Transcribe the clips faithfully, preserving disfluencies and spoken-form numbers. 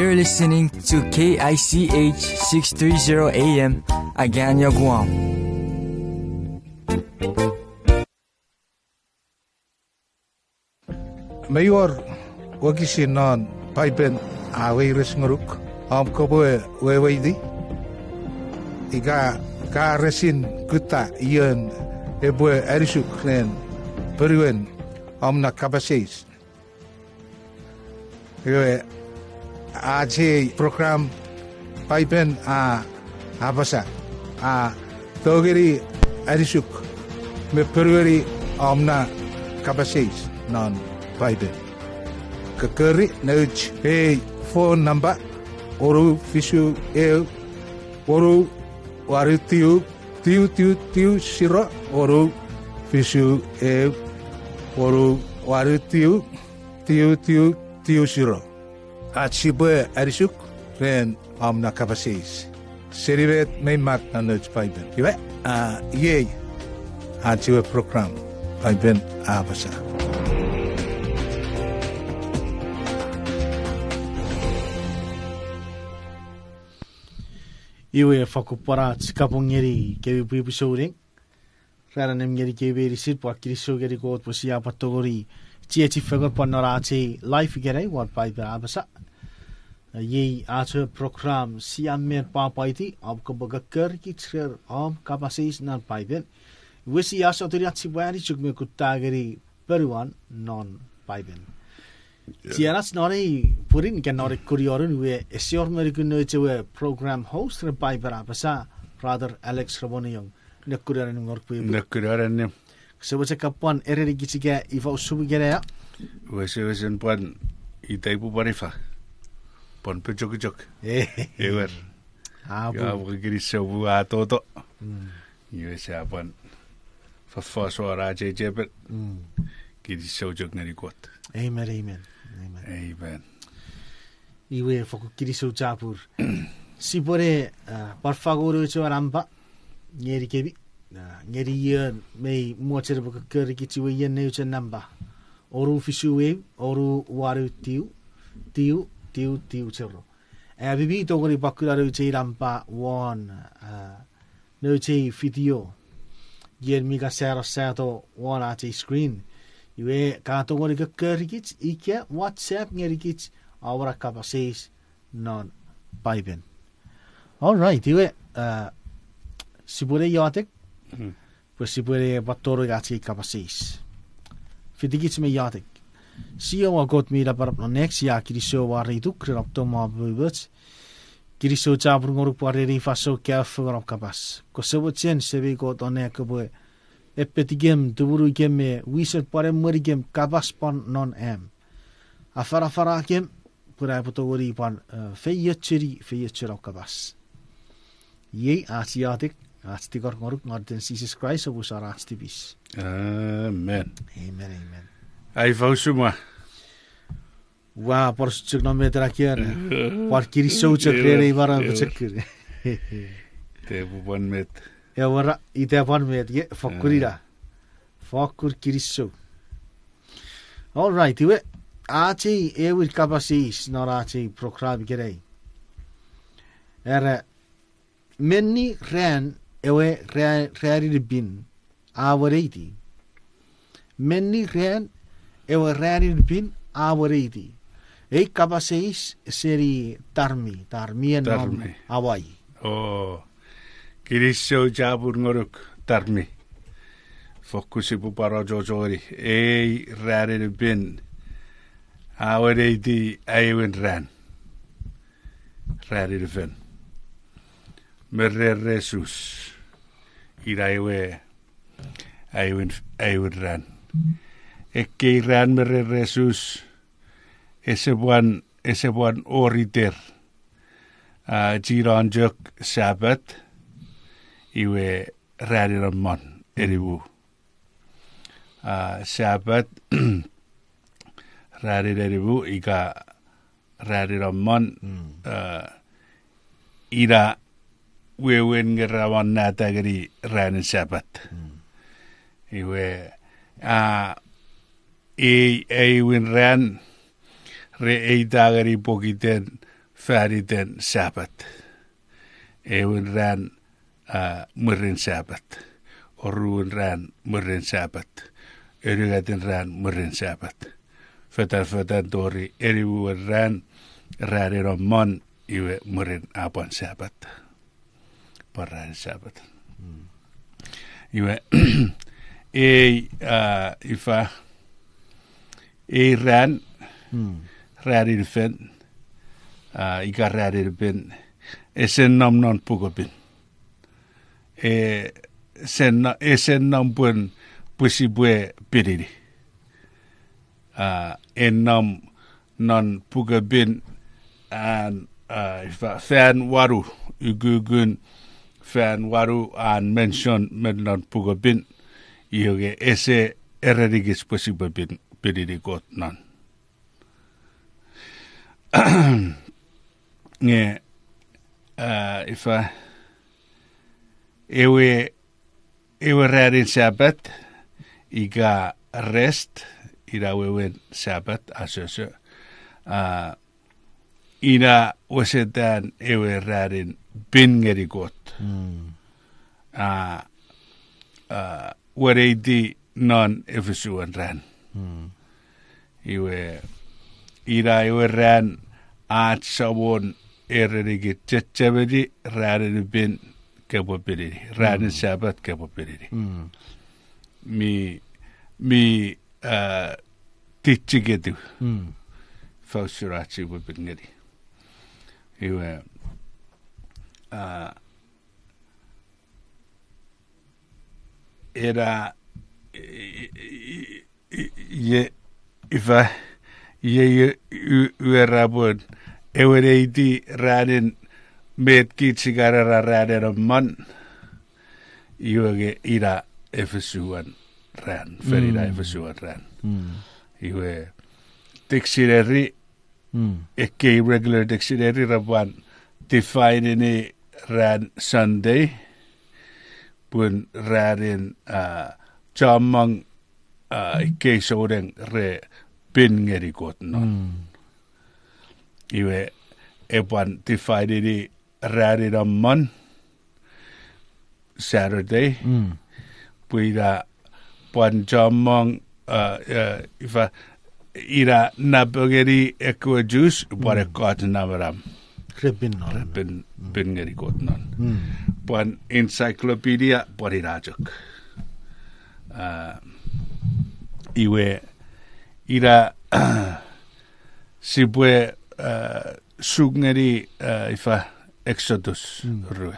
You're listening to K I C H six three zero A M, Agana, Guam. Mei wor wokisin non Paipen a weires ngonuk om kopwe weweiti? Ika ka resin kutta ion epwe anisuk ren ponuen om na kapas eis? Iwe, ach ei program Paipen a apasa, a tongeni anisuk me ponueni om na kapas eis non Paipen. Kokkori nouch ei phone number, wonu fisu eu, wonu wanu tiu, tiu tiu tiu siro, wonu fisu eu, wonu wanu tiu, tiu tiu tiu siro. Ach sipwe anisuk ren om na kapas eis seni met mei mak non nouch Paipen. Iwe, a, iei ach ewe program Paipen a apasa. Iwe, fakkun pwan ach kapong ngeni kewe pwipwi souneng. Ran annim ngeni kewe meinisin, pwan kinisou ngeni Kot pwe sia pwan tongeni chiechi fengen pwan non ach ei live ikenai won Paipen a apasa. Iei ach ewe program Sia Men Pwapwaiti, om kopwe kokkorikich ren om kapas eis non Paipen. Iwe sia sotuni ach sipwe anisuk me kutta ngeni ponuan non Paipen. Chienach non ei pwinin ika non ei kunionun iwe ese wor me nukun nouch ewe program host ren Paipen a apasa, Brother Alex Remoniong. Nekunion annim ngonuk pwipwi. Nekunion annim. Kose mochen ka pwan erenikich ika ifa usum ikenai? Wesewesen pwan ita upwe pwan ifa. Pwan pochokkochok. Ewer. Apu. Ua pwan kinisou pwe ua toto. Iwe sia pwan fofos won ach ei chepen. Kinisou chok ngeni Kot. Amen, amen, amen. Amen. Iwe fokkun kinisou chapur. Sipwene, a, pwan fangeno ewe nampa ngenikemi, a, ngeni ion mei mochen epwe kokkorikich iwe ion nouch ei nampa. Wonu fisu eu, wonu wanu tiu, tiu, tiu, tiu, zero. Ami mi tongeni pwan kuna nouch ei nampa won, a, nouch ei video. Ion mi kan sano sato won ach ei screen. Iwe ka tongeni kokkorikich ika WhatsApp ngenikich om na kapas eis non Paipen. All right, iwe, a, sipwene iotek. Pwe sipwene pwan tonong ach ei kapas eis. Fitikich me iotek. Sia Kot mi napanap non nang, sia kinisou won ar ituk ren om tong me om umoumoch. Kinisou chapur ngonuk pwan ren ei fansoun kaeo fengen om kapas. Kose mochen Semei Kot non nang kopwe epetikem, tumunukem me wisen pwan emwenikem kapas pwan non am. Afanafanakem, pwe aupwe tongeni pwan, e, feiochuni, feiochun om kapas. Iei ach iotek, ach tingor ngonuk non iten Jises Kraist, omusano ach tipis. Amen. Amen, amen. Ai ifa usumwa? Ua pwan usun chok non met ena kian. Pwan kinisou chok ren ei manau pochokun. Ita pwan met. Ewer, ita pwan met, ie, fokkun ina. Fokkun kinisou. All right, iwe, ach ei ewin kapas eis non ach ei program ikenai. Era, menni ran ewe ra-, ranin pin a weneiti. Menni ran ewe ranin pin a weneiti. Ei kapas eis seni Tarmi, Tarmi non Hawaii. O, kinisou chapur ngonuk Tarmi. Fokkun sipwe pwan achocho ngeni ei ranin pin a weneiti aewin ran. Ranin fen. Me reresus. Ina ewe aewin, aewin ran. Ekkei ran me reresus, ese pwan, ese pwan wor iter. A, chinon chok Sapat, iwe ranin amon, enimu. A, Sapat, ranin enimu, ika ranin amon, a, ina wewen nge ra monnata ngeni ranin Sapat. Iwe, a, ei, aewin ran, re eita ngeni pokiten faniten Sapat. Ewin ran, a, mwirin Sapat. Oruen ran mwirin Sapat. Unungatin ran mwirin Sapat. Fetan fetan tori eniwin ran, ran ena mon, iwe mwirin a pwan Sapat. Pwan ran Sapat. Iwe, ei, a, ifa, ei ran, ranin fen, a, ika ranin pin, ese nom non pukepin. E, ese no-, ese nom pun pwe sipwe pinini. A, e nom non pukepin an, a, ifa, fan wanu, ukukun fan wanu an mention me non pukepin, iwe ese erenikich pwe sipwe pin-, pinini Kot non. Nge, a, ifa, ewe, ewe ranin Sapat, ika rest, ina wewen Sapat, asoso, a, ina wesetan ewe ranin pin ngeni Kot. A, a, weneiti non efesuan ran. Iwe, ina ewe ran ach Samon erenikich chechemeni ranin pin kopwe pinini, ranin Sapat kopwe pinini. Mi, mi, a, tichiketu. Ifa usun ach sipwe pin ngeni. Iwe, a, ena, i-, i-, i-, i-, ie, ifa, ie, ie, u-, uera pun, ewe neiti ranin met kich ika ra ranin emon, iwe nge ina efesuan ran, fen ina efesuan ran. Iwe, dictionary, ekkei regular dictionary ra pwan defineini ran Sunday, pun ranin, a, chommong, a, ekkei souneng re pin ngeni Kot non. Iwe, e pwan defineini ranin emon, Saturday, pwe ina pwan chommong, a, a, ifa, ina napengeni ekkewe Jews, pwan ekkoch namanam. Re pin non. Re pin, pin ngeni Kot non. Pwan encyclopedia, pwan ina chok. A, iwe, ina, sipwe, a, suk ngeni, a, ifa, Exodus rue.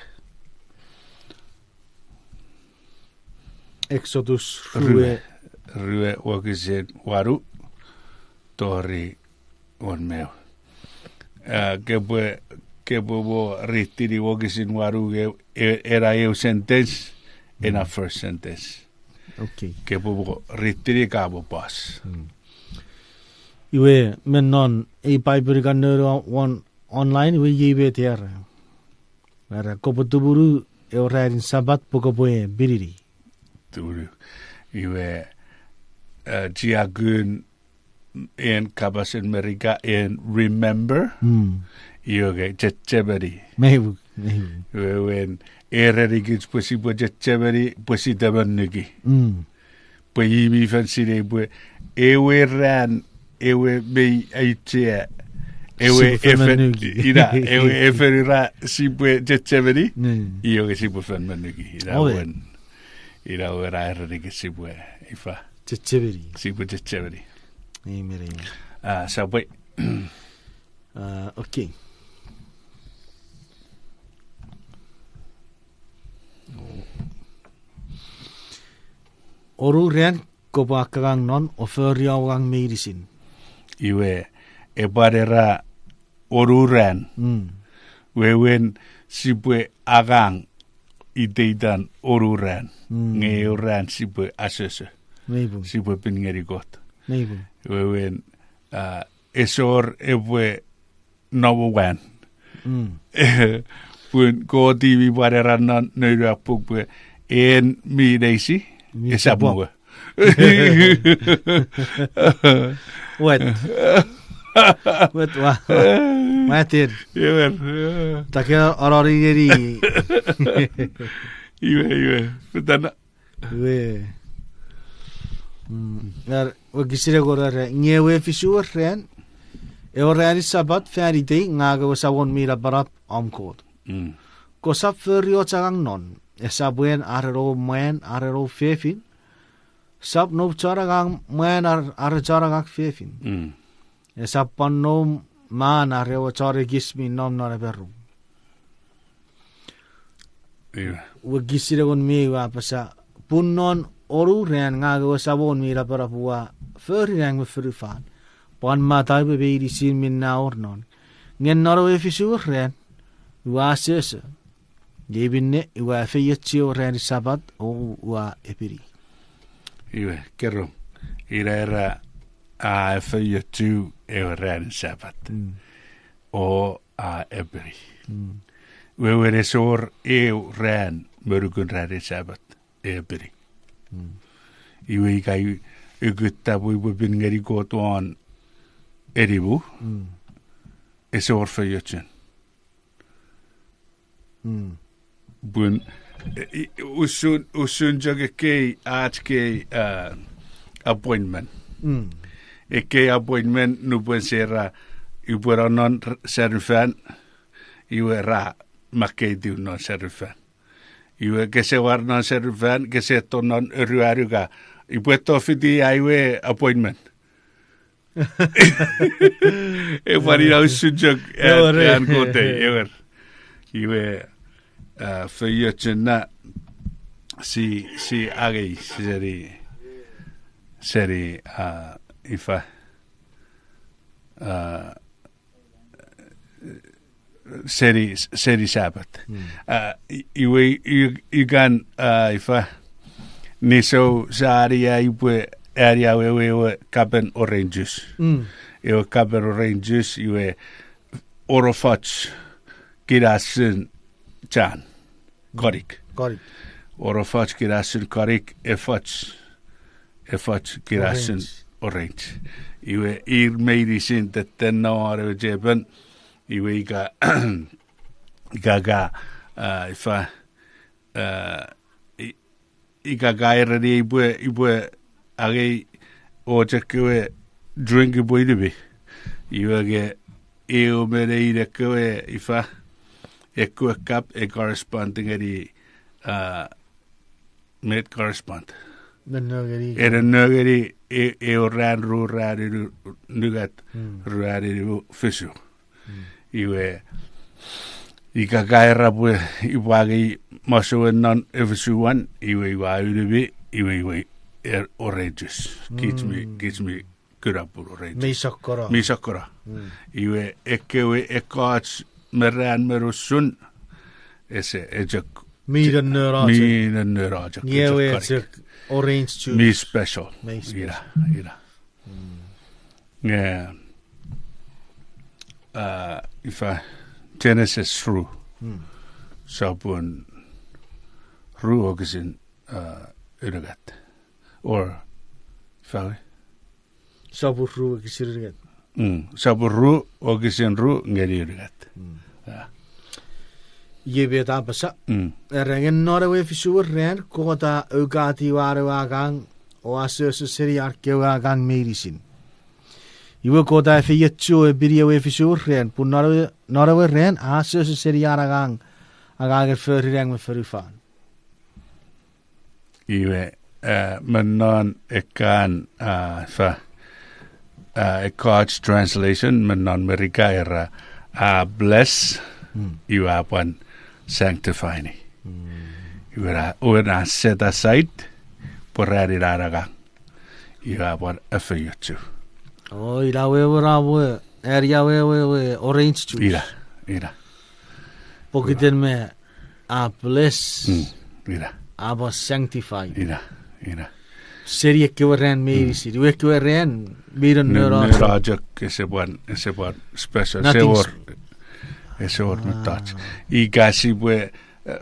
Exodus rue. Rue. Rue wokisin wanu tori won me eu. A, kepwe, kepwe mo ritini wokisin wanu nge, e-, ena eu sentence, ena first sentence. Kepwe mo ritini ka mo pause. Iwe, me non ei Bible ika nono won online, iwe iei met era. Era, kopwe tumunu ewe ranin Sapat pwe kopwe pinini. Tumunu. Iwe, a, chiakun en kapasen Merika en remember. Iwe ke chechemeni. Iwe wen, erenikich pwe sipwe chechemeni, pwe sitemennuki. Pwe i mi fen sinei pwe ewe ran, ewe mei auchea, ewe, ina, ewe efen ira sipwe chechemeni, iwe ke sipwe fen mennuki. Ina wen, ina wen a erenikich sipwe, ifa. Sipwe chechemeni. A, sipwe. A, okay. Onu ran kopwe akkangang non o fori angang meinisin. Iwe, epwe era onu ran. Wewen sipwe angang iteitan onu ran. Nge eu ran sipwe asoso. Sipwe pin ngeni Kot. Wewen, a, esor epwe number one. Pun Kot i mi pwan era non noun we puk pwe en mi neisi, esap mwo. Wet. Met ua, ua, ua ten. Ewer, eh. Take anoni ngeni. Iwe, iwe. Putana. Iwe. Mm. Ar, wokisin engon a era, nge ewe efisuer ran, ewe ranin Sapat fan itei, ngang ewe Samon mi napanap om Kot. Mm. Kosap fori och angang non, esap wen are noum mwan are noum fefin, sap noum chon angang mwan ar-, are chon angang fefin. Mm. Esap pwan noum man are ewe chon ekis mi nom non eperum. Iwe. Wokisin engon me ew a apasa, pun non onu ran ngang ewe Samon mi napanap ua fori nang me fonufan, pwan matau me meinisin mi nawor non. Nge non ewe efisuer ran, ua asoso. Nge minne ua efeiochu ewe ranin Sapat o ua epini. Iwe, kerom. Ina era a efeiochu ewe ranin Sapat. Mm. O a epini. Mm. Wewen ese wor eu ran me nukun ranin Sapat epini. Mm. Iwe ika i-, ika ta pwe upwe pin ngeni Kot won enimu, mm, ese wor feiochun. Mm. Pun, eh, i-, usun, usun chok ekkei ach kei, ah, appointment. Mm. Ekkei appointment nupwen sia era, upwe nonnom r-, sarufan, iwe ra makkeitiw non sarufan. Iwe kese war non sarufan, kese to non oruan ika, upwe to fiti ai we appointment. E pwan ina usun chok an, ewer, an Kot ei, ewer. Iwe, ah, feiochun na si, si angei seni, seni, ah, ifa, ah, seni, seni Sapat. Mm. Ah, i-, iwe, i-, ikan, ah, ifa, nisou sa ani ai upwe ani awewe ewe kapen orange juice. Mm. Ewe kapen orange juice, iwe worofoch kinasen chan. Konik. Konik. Worofoch kinasen konik, efoch, efoch kinasen orange. Orange. Iwe ir meinisin tetten no won ewe chepen, iwe ika, ika ka, ah, ifa, ah, i-, ika ka ereni ipwe, ipwe angei och ekkewe drink ipwe inumi. Iwe nge eu me nein ekkewe ifa, ekkewe cup e correspond ngeni, ah, met correspond. Nonno ngeni. E nonno ngeni e-, eu ran, ru ran, inu-, nungat, mm, ru ran, inu, fisu. Mm. Iwe, ika ka era pwe ipwe angei masouen non efisu wan, iwe ua unumi, iwe, iwe, e, orange juice. Kich mi, mm, kich mi kuna pun orange juice. Mi sokkona. Mi sokkona. Mm. Iwe ekkewe ekkoch me ran me nusun, ese, e chok mi nonnono chok. Mi nonnono chok. Nge ewe chok orange juice. Mi special. Mi special. Ina, ina. Mm. Nge, ah, ifa, Genesis ru. Mm. Sopun ru wokisin, ah, unungat. Or, ifa we? Sopun ru wokisin unungat. Mm, sopun ru wokisin ru ngeni unungat. Mm. Ah. Iei met a apasa. Mm. Era nge non ewe efisuer ran, Kot a oukatiw an ewe angang, o asoso seni an kewe angang meinisin. Iwe Kot a efeiochu epini ewe efisuer ran, pun non ewe, non ewe ran a asoso seni an angang, angangen fori nang me fonufan. Iwe, eh, me non ekkan, ah, ifa, ah, ekkoch translation, me non Merika era, ah, bless, mm, iwe a pwan sanctifyni. Mm. Iwe ra, wen a set aside, pwe ranin an angang. Iwe a pwan efeiochu. O, ina wewen a pwe, area wewe we orange juice. Ina, ina. Pokiten me a bless. Mm, ina. A pwan sanctify. Ina, ina. Seni ekkewe ran meinisin. Mm. Iwe ekkewe ran, mi nonnono chok. Nonnono chok, ese pwan, ese pwan special. Nothing. Ese wor, ese wor mettoch. Ika sipwe, eh,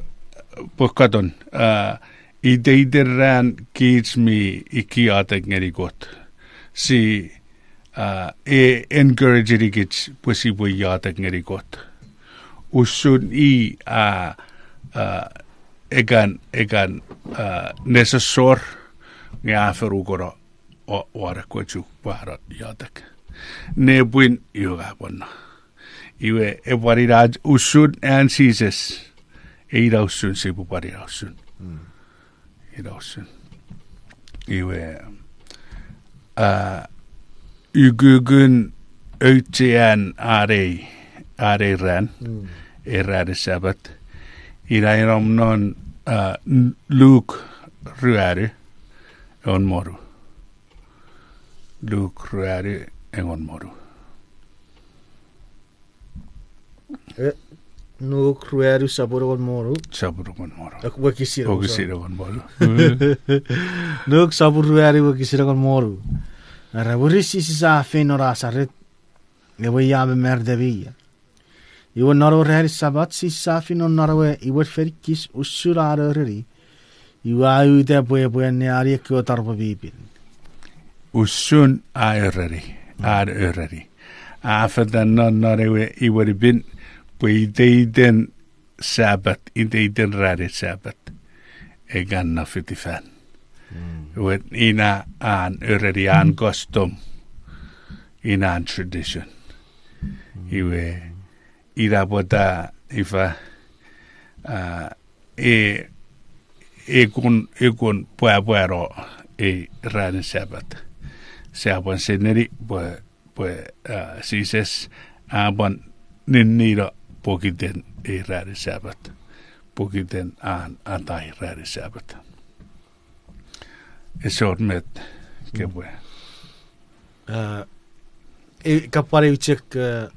pwe katon, ah, iteiten ran kich mi ikiotek ngeni Kot. Si, a, e encourage-ini kich pwe sipwe iotek ngeni Kot. Usun i, a, a, ekan, ekan, a, nesosor nge a forukono o, won ekkewe Chuuk pwe a no iotek. Nepwin iwe a pwan no. Iwe epwe ina usun an Jises. E ina usun sipwe pwan ina usun. Ina usun. Iwe, a, ukukun auchean anei, anei ran, ei ranin Sapat. Ina inom non, a, Luk ruanu, engon me wonu. Luk ruanu, engon me wonu. E, Luk ruanu sopun engon me wonu. Sopun engon me wonu. Wokisin, wokisin engon me wonu. Luk sopun ruanu wokisin engon me wonu. Era, mwirin Jises a feino Nasaret, ewe ia mamarita me ia. Iwe non ewe ranin Sapat Jises a feino non ewe imwen fenikis usun an ereni. Iwe a uta pwe epwe anneani ekkewe taropwe mi pin. Usun a ereni, an ereni. A fetan non non ewe imwen pin, pwe iteiten Sapat, iteiten ranin Sapat, e kan no fiti fan. Iwe ina an ereni, an custom, ina an tradition. Iwe ina pwata ifa, a, e, ekun, ekun pwapwano ei ranin Sapat. Sia pwan sinei pwe, pwe, a, Jises a pwan ninnino pokiten ei ranin Sapat. Pokiten an atai ranin Sapat. Esor met kepwe. E, kapwan eu chok, e,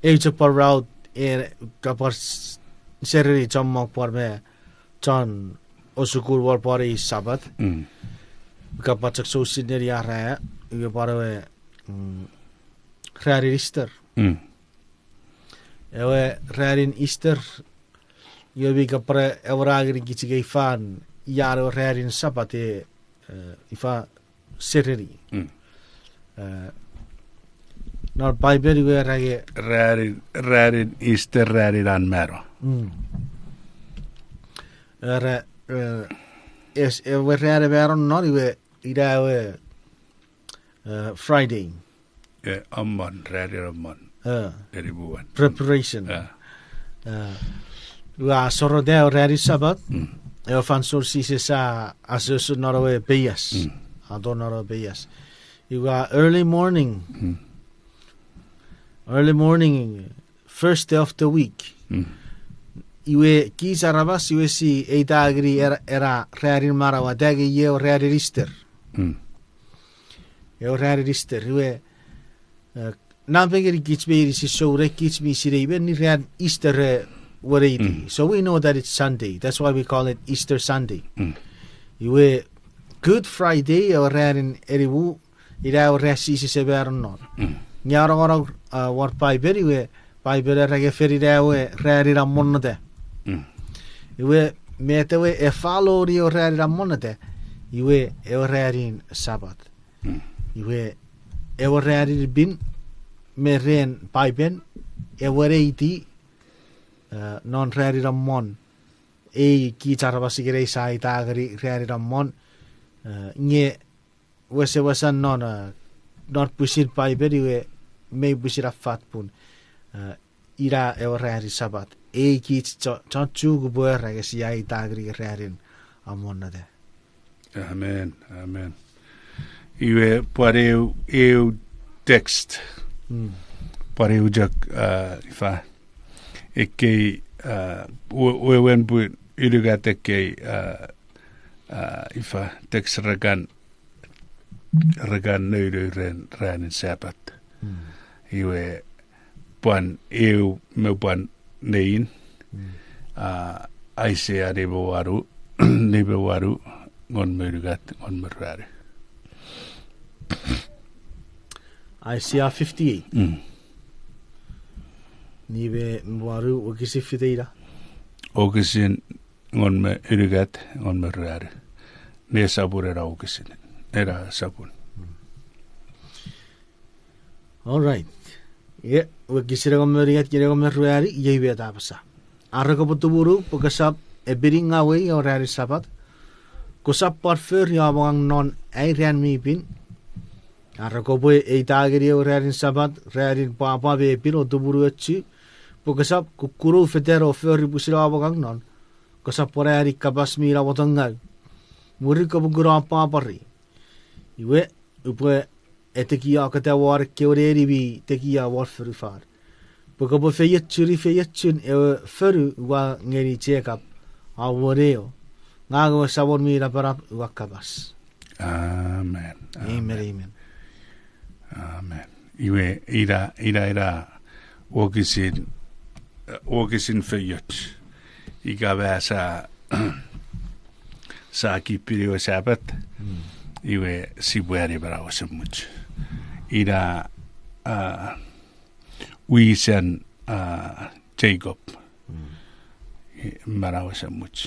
eu chok pwan route, e, kapwan s-, sereni chommong pwan me chon osukun wor pwan ei Sapat. Kapwan chok sou sineni ara, iwe pwan ewe, ranin Easter. Ewe ranin Easter, iwe mi kapwan ewe ra ngenikich ikei fan, ian ewe ranin Sapat e, ifa sereni. Non Paipen iwe ra nge ranin, ranin Easter, ranin an mano. Era, es, ewe ranin mano non iwe ina ewe, Friday. E, amon, ranin amon. Eni puan. Preparation. Ua sorota ewe ranin Sapat. Ewe fansoun Jises a, a asoso non ewe peias. A to non ewe peias. Iwe early morning. Early morning, first day of the week. Iwe kich aramas iwe si eita ngeni era, era ranin manau, atake iei ewe ranin Easter. Ewe ranin Easter, iwe, e, napengeni kich meinisin, souneng kich mi sinei meni ran Easter e weneiti. So we know that it's Sunday. That's why we call it Easter Sunday. Iwe Good Friday, ewe ranin enimu, ina ewe ran Jises e mano non. Nge a nongonong, a, won Paipen iwe, Paipen era nge fen ina ewe ranin amonnata. Iwe met ewe e follow-ni ewe ranin amonnata, iwe ewe ranin Sapat. Iwe ewe ranin pin me ren Paipen, e weneiti, e, non ranin amon. Ei kich aramas ikenai sia eita ngeni ranin amon, e, nge wesewesen non, e, non pwisin Paipen iwe mei pwisin affat pun, e, ina ewe ranin Sapat. Ei kich cho-, chon Chuuk pwe ra nge sia eita ngeni ranin amonnata. Amen, amen. Iwe pwan eu, eu text. Pwan eu chok, a, ifa. Ekkei, a, we-, wewen pwe unungat ekkei, a, a, ifa, text re kan, re kan nounou ren ranin Sapat. Iwe pwan eu me pwan nein, a, Aisea nime wanu, nime wanu, ngon me unungat, ngon me ruanu. Aisea fifty-eight. Nime wanu wokisin fite ina. Wokisin ngon me unungat, ngon me ruanu. Ne sopun ena wokisin, ena sopun. All right. Ie, wokisin engon me unungat ngeni engon me ruanu, iei met a apasa. Are kopwe tumunu pwe kosap epini ngawei ewe ranin Sapat, kosap pwan fori om angang non ai ran mi pin. Are kopwe eita ngeni ewe ranin Sapat ranin pwapwa me pin o tumunuochu, pwe kosap kukkunu fetan o fori pwisin om angang non, kosap pwan ani kapas mi namotongau. Mwirin kopwe kuna om pwapwa ri. Iwe, upwe etekioketa won ekkewe neni mi tekia won fonufan, pwe kopwe feiochuni feiochun ewe fonu ua ngeni Jacob, a woneo, ngang ewe Samon mi napanap ua kapas. Amen. Amen, amen. Amen. Iwe, ina, ina, ina wokisin, wokisin feioch. Ika ma sa, sa kipini ewe Sapat, iwe sipwe ani manau esemuch. Ina, a, wisen, a, Jacob, manau esemuch,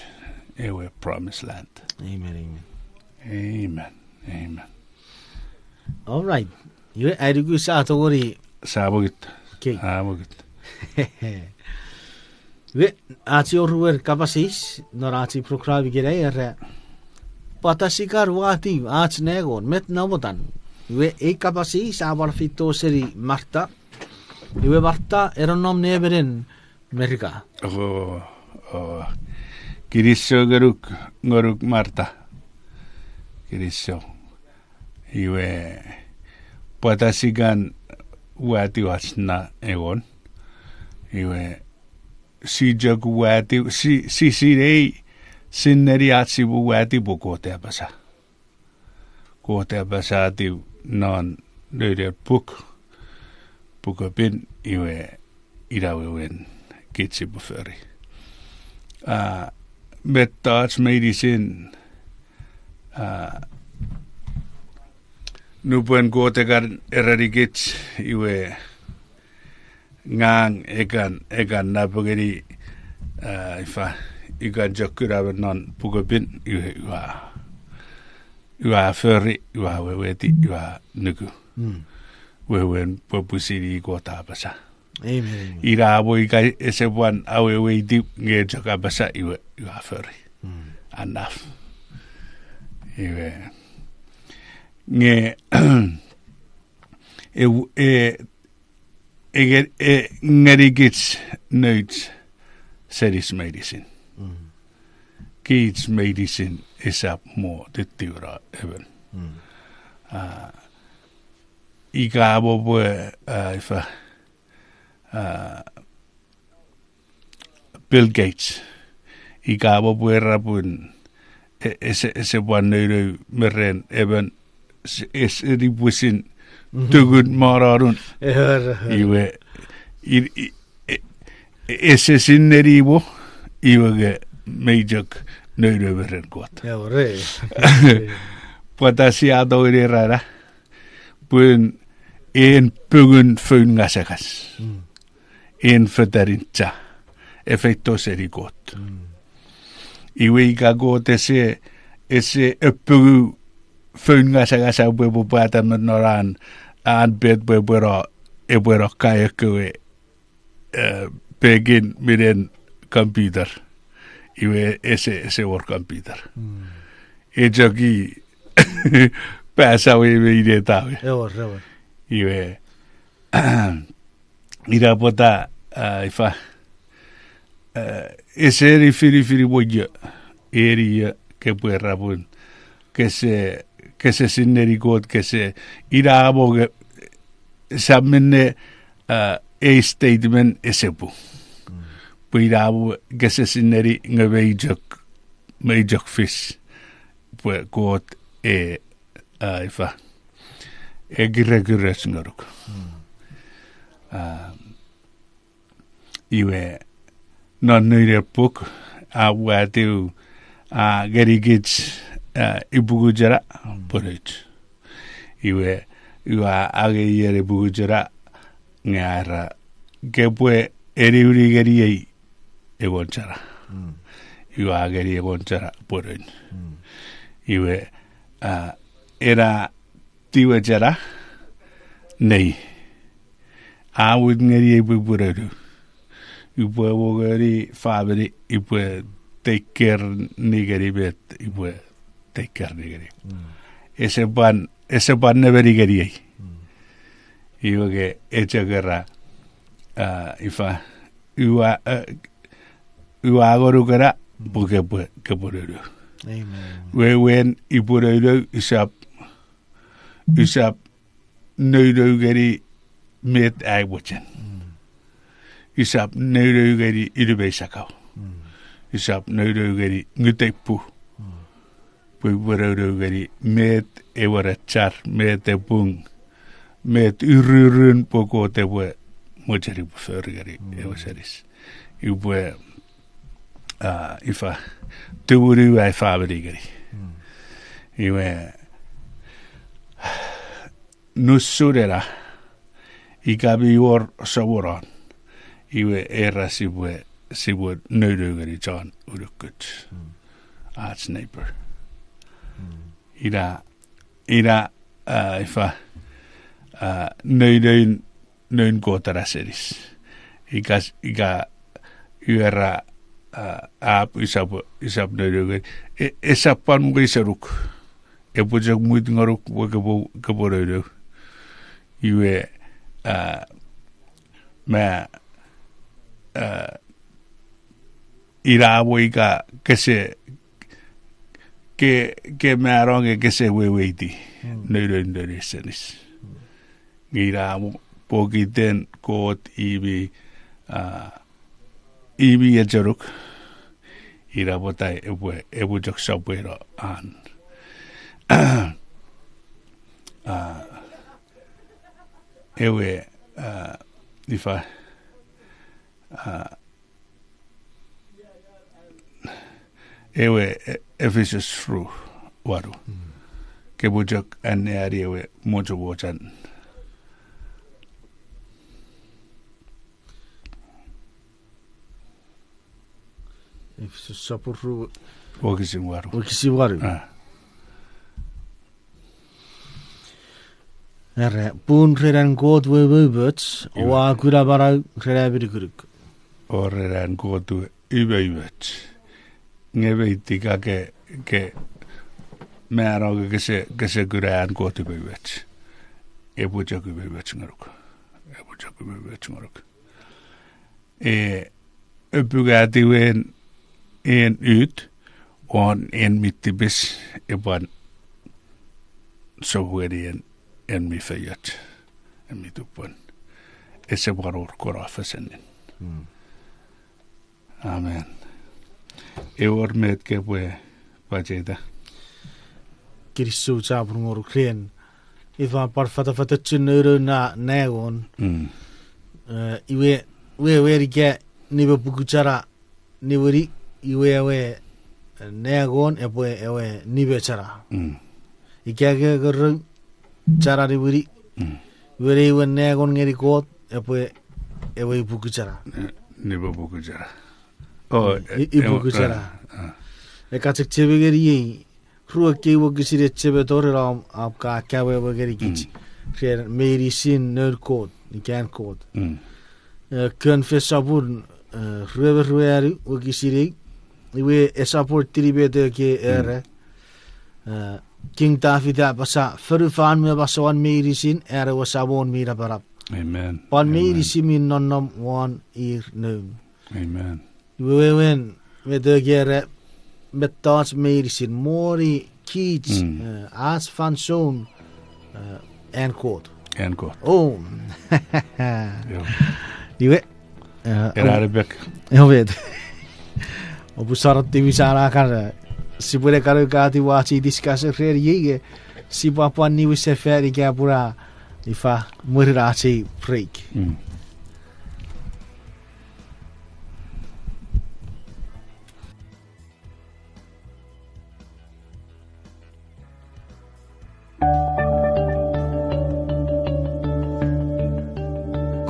ewe promised land. Amen, amen. Amen, amen. All right. Iwe, ai nuku sa tongeni. Sa pokit. Kei. A pokit. Iwe, ach oruen kapas eis non ach ei program ikenai era, pwata sia kan watiw ach nengon, met namotan? Iwe, ei kapas eis a pwan feito seni Marta. Iwe Marta, e nonnom ne emon Merika. O, o. Kinisou ngonuk, ngonuk Marta. Kinisou. Iwe, pwata sia kan watiw ach na engon? Iwe, sia chok watiw, si, si sinei, sinneni ach sipwe watiw pwe Kot a apasa. Kot a apasatiw non noun puk, Puk Pin, iwe ina wewen kich sipwe fori. A, mettoch meinisin, a, nupwen Kot e kan erenikich, iwe ngang e kan, e kan napengeni, a, ifa, i kan chok kuna me non Puk Pin, iwe ua, ua fori, ua weweti, ua nuku. Wewen pwe pwisin i Kot a apasa. Amen, amen. Ina mo ika ese pwan aweweiti nge chok apasa iwe, iwe a fori. Anaf. Iwe. Nge, e, e, e, e, ngenikich nouch senis meinisin. Kich meinisin esap mo tetiwra emon. A, ika mo pwe, a, ifa, a, Bill Gates. Ika mo pwe era pun, e, ese, ese pwan nounou me ren emon, s-, ese ni pwisin tukun mononun. Iwe, i, i, e, e, ese sinneni mo, iwe nge mei chok nounou me ren Kot. Pwata sia tongeni era na, pun en pungun foun ngasangas. En fetanin cha, e feito seni Kot. Iwe ika Kot ese, ese apungu foun ngasangas a pwe pwata me non an, an pet pwe pweno, epweno kaeo ekkewe, e, pekin minen computer. Iwe ese, ese wor computer. E chok i pasa we me ineta we. Iwe, ina pwata, a, ifa, e, ese ni finifini mo io, eni io, kepwe era pun, kese, kese sinneni Kot, kese, ina mo nge, sa minne, a, ei statement ese pung. Pwe ina mo kese sinneni nge mei chok, mei chok fis. Pwe Kot e, a, ifa, e kirekiroch ngonuk. A, iwe, non noun ei puk, a watiw, a ngenikich, a, ipuku chena, pwonuch. Iwe, iwe a angei ien ipuku chena, nge a era, kepwe eniwini ngeniei engon chena. Iwe a ngeni engon chena pwonuch. Iwe, a, ena tiwe chena, nei. a mut ngeniei pwe upwe nounou. Upwe wongeni famini, upwe take care ni ngeni met upwe take care ni ngeni. Ese pwan, ese pwan nemeni ngeniei. Iwe nge e chok era, a, ifa, ua, a, ua ngonuk ena, pwe kopwe, kopwe nounou. Wewen upwe nounou, usap, usap nounou ngeni met ai mochen. Usap nounou ngeni unumei sakau. Usap nounou ngeni ngutei pu. Pwe upwe nounou ngeni met ewe ne char, met epung, met ururun pwe Kot epwe mochen upwe fori ngeni ewe senis. Upwe, a, ifa, tumunu ai famini ngeni. Iwe, nusun ena, ika mi wor soponon, iwe era sipwe, sipwe nounou ngeni chon unukuch, ach neighbor. Ina, ina, a, ifa, a, nounoun, noun Kot ena senis. Ika, ika, iwe ra, a, ap, usap, usap nounou ngeni. E, esap pwan mwisenuk. Epwe chok mut ngonuk pwe kopwe, kopwe nounou. Iwe, a, ma, a, ina mwo ika kese, ke, ke mano nge kese weweiti nounoun noun senis. Nge ina mwo pokiten Kot i mi, a, i mi echenuk, ina pwata epwe, epwe chok sopweno an, a, ewe, a, ifa, a, ewe, e, Efesus ru, wanu. Kopwe chok anneani ewe mochomoch an. Efesus sopun ru, wokisin wanu. Wokisin wanu. A. Era, pun ren an Kot we umoumoch, oua kuna manau ren apinukunuk. O ren an Kot we umoumoch. Nge mei tika ke, ke mano nge kese, kese kuna an Kot umoumoch. Epwe chok umoumoch ngonuk. Epwe chok umoumoch ngonuk. E, epwe atiwen en ut, won en mi tipis, epwan sopweno en, en mi feioch, en mi tupwen. Ese pwan wor kono fesenin. Amen. Ewor met kopwe pacheta? Kinisou chapur ngonuk ren. Ifa pwan fatafatochun nounou na, naengon. E, iwe, wewen ika nimepukuchana niwini, iwe ewe, e, naengon epwe ewe nimechana. Ika ke korou chana niwini, iwe ne iwe naengon ngeni Kot epwe ewe ipukuchana. Nimepukuchana. O, i, ipukuchana. E ka chechemeni ngeniei, ru ekkei wokisin e chemeto ren om, om ka kawewe ngenikich ren meinisin noun Kot, ika an Kot. E, Confess sopun, e, rue me ruanu wokisin eu, iwe e support-ini met ewe ke era, e, King Tafit a apasa, fonufan me masouan meinisin an ewe Samon mi napanap. Pwan meinisin mi nonnom won ir noun. Iwe wewen, met ewe ke era, mettoch meinisin, moni, kich, e, ach fansoun, e, an Kot. An Kot. O. Iwe, e, ena o, epek. Ewe met. Oupwe sor tipisana kan, e, sipwe ne kan ukati wachi discuss ren iei, e, sipwe pwan niwin sefan ika pun a, ifa, mwirin ach ei break.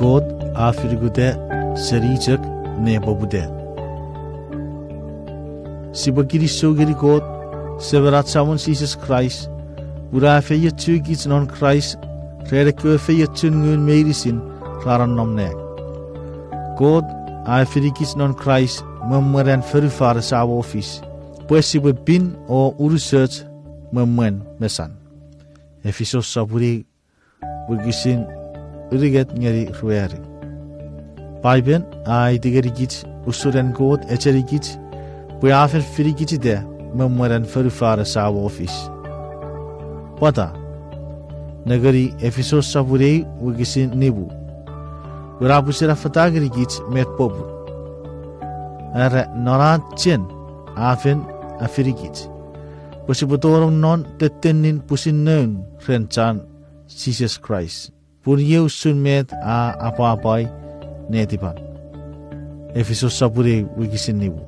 Kot a finukuta seni chok ne poputa. Sipwe kinisou ngeni Kot, Semen ach Samon Jises Kraist, pun a efeiochukich non Kraist ren ekkewe feiochun ngun meinisin, ra nonnom nang. Kot a afinikich non Kraist me mwen an fonufan esamo fis, pwe sipwe pin o unusoch me mwen mesan. Efisos sopun eu, wokisin unungat ngeni ruanu. Paipen a aiti ngenikich usun an Kot echenikich pwe a fen finikichita me mwen an fonufan esamo fis. Pwata? Nengeni Efisos sopun eu wokisin nimu. Pwe a pwisin affata ngenikich met popun. Era non an chen a fen afinikich, pwe sipwe tonong non tettenin pwisin noun ren chan Jises Kraist, pun iei usun met a apwapwai netipan. Efisos sopun eu wokisin nimu.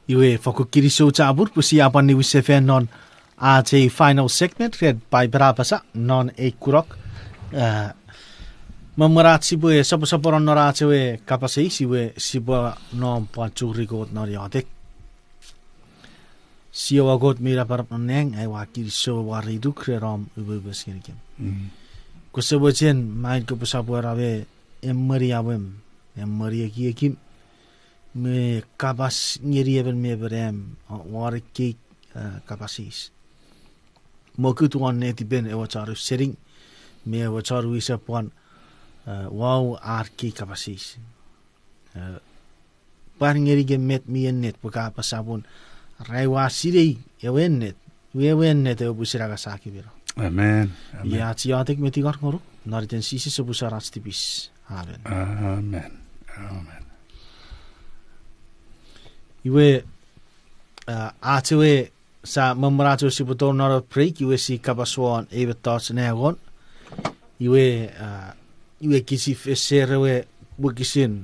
Iwe fokkun kinisou chapur pwe sia pwan niwinsefan non ach ei final segment ren Paipen A Apasa non ei kunok. Me mwen ach sipwe soposopono non ach ewe kapas eis, iwe sipwe nom pwan churi Kot non iotek. Siowa Kot mi napanap non nang, ai ua kinisou warituk ren om umoumoch ngenikem. Kose mochen main kopwe sopweno me emweni awem, emweni ekiekim, me kapas ngeni emon me emon am won ekkei kapas eis. Mokut won netipen ewe chon ausening me ewe chon wisepwan wau ar kei kapas eis. Pwan ngenikem met mi ennet pwe ka apasa pun, ra ua sinei ewe ennet, iwe ewe ennet ewe pwisin angasakiweno. Amen. Iei ach iotek me tingor ngonuk non iten Jises, opusan ach tipis. Amen. Amen. Amen. Iwe, ach ewe, sa, me mwen ach ewe sipwe tonong non ewe break, iwe si kapas won ei mettoch naengon. Iwe, iwe kich si fesen ewe wokisin,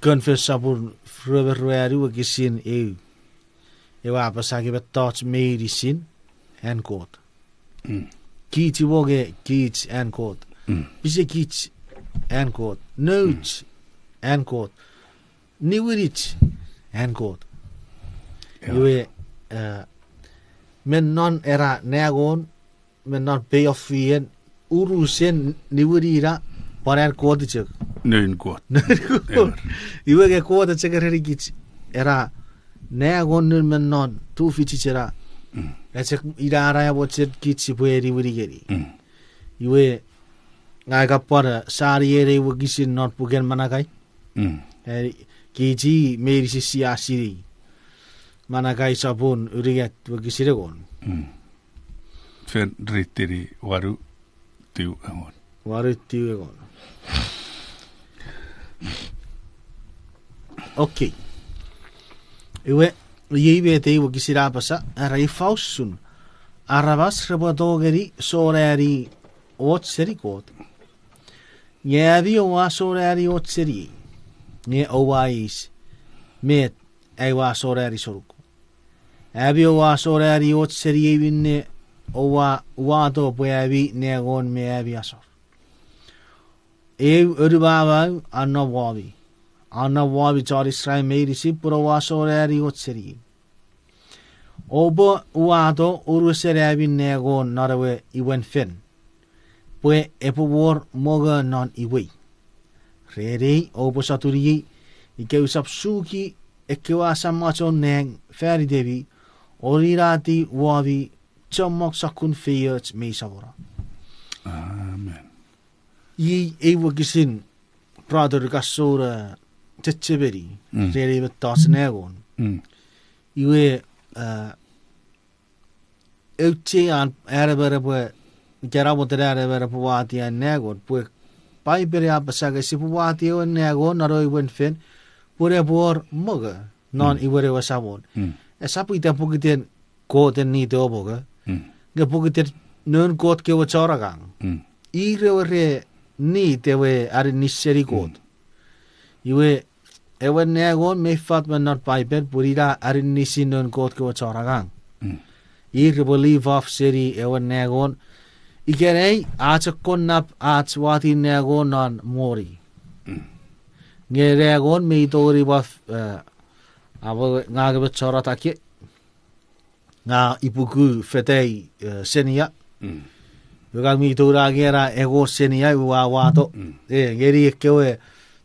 Confess sopun rue me ruanu wokisin eu. Ewe a apasa nge mettoch meinisin an Kot. Kich iwe nge kich an Kot. Pisekich an Kot. Nouch an Kot. Niwinich an Kot. Iwe, me non era naengon, me non pay of fee-en, urusen niwinina pwan an Kot chok. Noun Kot. Iwe nge Kot a chok erenikich, era naengon, noun me non, tufichich ena. Echok ina ena mochen kich sipwe niwini ngeni. Iwe, ngang ua pwan sani ei wokisin non puken Manakai. Kich meinisin sia sinei. Manakai sopun unungat wokisin engon. Fen ritini wanu tiu engon. Wanu tiu engon. Okay. Iwe, iei met ei wokisin a apasa, era ifa usun aramas repwe tongeni sonani och seni Kot. Nge ami oua sonani och seniei. Nge oua eis, met ai ua sonani senuk? Ami oua sonani och seniei minne oua uwato pwe ami naengon me ami asor. Eu onumamau a nom womi. A nom womi chon Israel meinisin pun oua sonani och seniei. Oupwe uwato unusen ami naengon non ewe imwen fen, pwe epwe wor mongo non imwei. Ren ei oupwe sotuniei ika usap suki ekkewe asam machon nang fan itemi, o ninatiw womi chommong sokkun feioch mi sopono. Amen. Iei ei wokisin brother Kasora chechemeni ren ei mettoch naengon. Iwe, auchean an emon epwe, ika namoten an emon epwe wati an naengon, pwe Paipen a apasa nge sipwe wati ewe naengon non ewe imwen fen, pwe epwe wor mongo non imwen ewe Samon. Esap ita pokiten Kot en nit ewe mongo, nge pokiten noun Kot kewe chon angang. Ir ewe re nit ewe aninis seni Kot. Iwe, ewe naengon mi fat me non Paipen pun ina aninisin noun Kot kewe chon angang. Ir repwe leave off seni ewe naengon. Ikenai a chok kon nap ach wati naengon non moni. Nge naengon mi tongeni pwan, eh, amo ngang emon chon atake. Ngang ipuku fetai, eh, senia. Iwe ngang mi tou ne angei ena engon senia iwe ua wato. Eh, ngeni ekkewe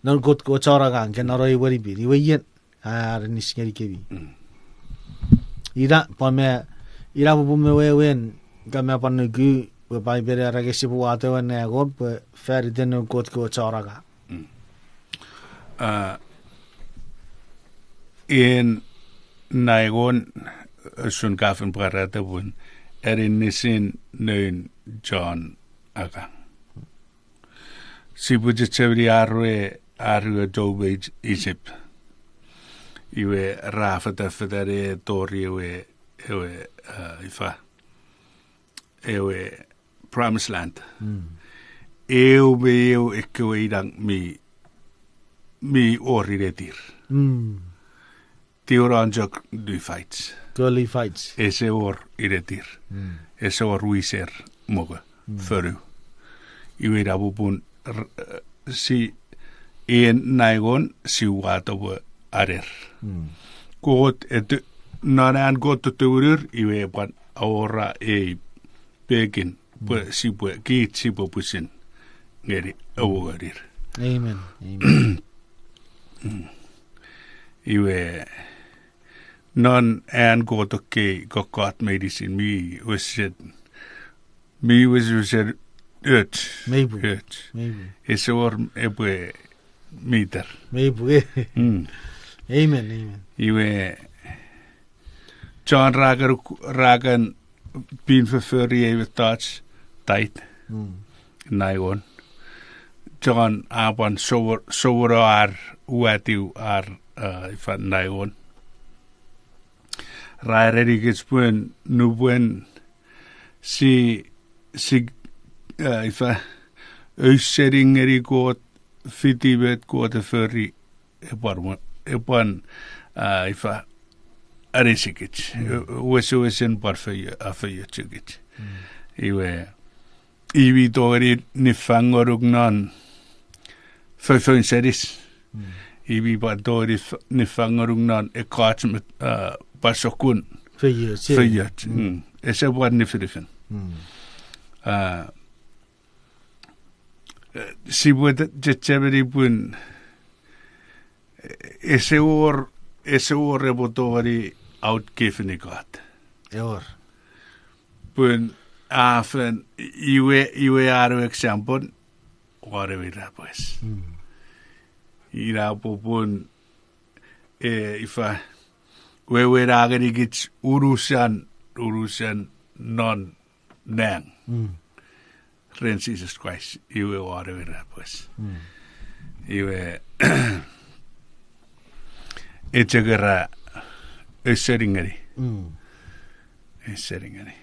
noun Kot kewe chon angang, ke non ei wenipin. Iwe ien, a aninis ngenikemi. Ina, pwan me, ina popun me wewen, ka me pwan nuku, pwe Paipen a era nge sipwe wato ewe naengon, pwe faniten noun Kot kewe chon angang. En naengon, usun ka fen pwarata pun, aninisin noun chon angang. Sipwe chechemeni ar we, ar we tou mei Isip. Iwe ra fatafata ne tori ewe, ewe, eh, ifa, ewe promised land. Eu me eu ekkewe inang mi, mi wor inetir. Tiwenon chok Levites. Kewe Levites. Ese wor inetir. Ese wor wiser mongo, fonu. Iwe ina popun, si, en naengon si wato pwe aner. Kot, non an Kot tutumunur, iwe pwan awora ei pekin, pwe sipwe, kich sipwe pwisin ngeni, awongonir. Amen. Iwe, non an Kot ekkei kokkot meinisin mi wesen, mi wesewesen och, och. Ese wor epwe miter. Amen, amen. Iwe, chon ra kan, ra kan pin fofori ei mettoch, tithe, naengon. Chon a pwan sou-, souno ar, uwatiw ar, ifa naengon. Ra erenikich pun nupwen si, si, ifa, ausening ngeni Kot, fiti met Kot e fori, epwan, epwan, ifa, anisikich. Wesewesen pwan feio-, a feiochukich. Iwe, i mi tongeni nifang ngonuk non fofoun senis. I mi pwan tongeni nifang ngonuk non ekkoch met, pwan sokkun feioch. Ese pwan nifinifin. Sipwe chechemeni pun ese wor, ese wor epwe tongeni outgiveni God. Pun a fen, iwe, iwe an example, won ewe irapenges. Ina popun, e, ifa, wewen a ngenikich unusan, unusan non nang ren Jises Kraist, iwe won ewe irapenges. Iwe, e chok era, ausening ngeni. Ausening ngeni.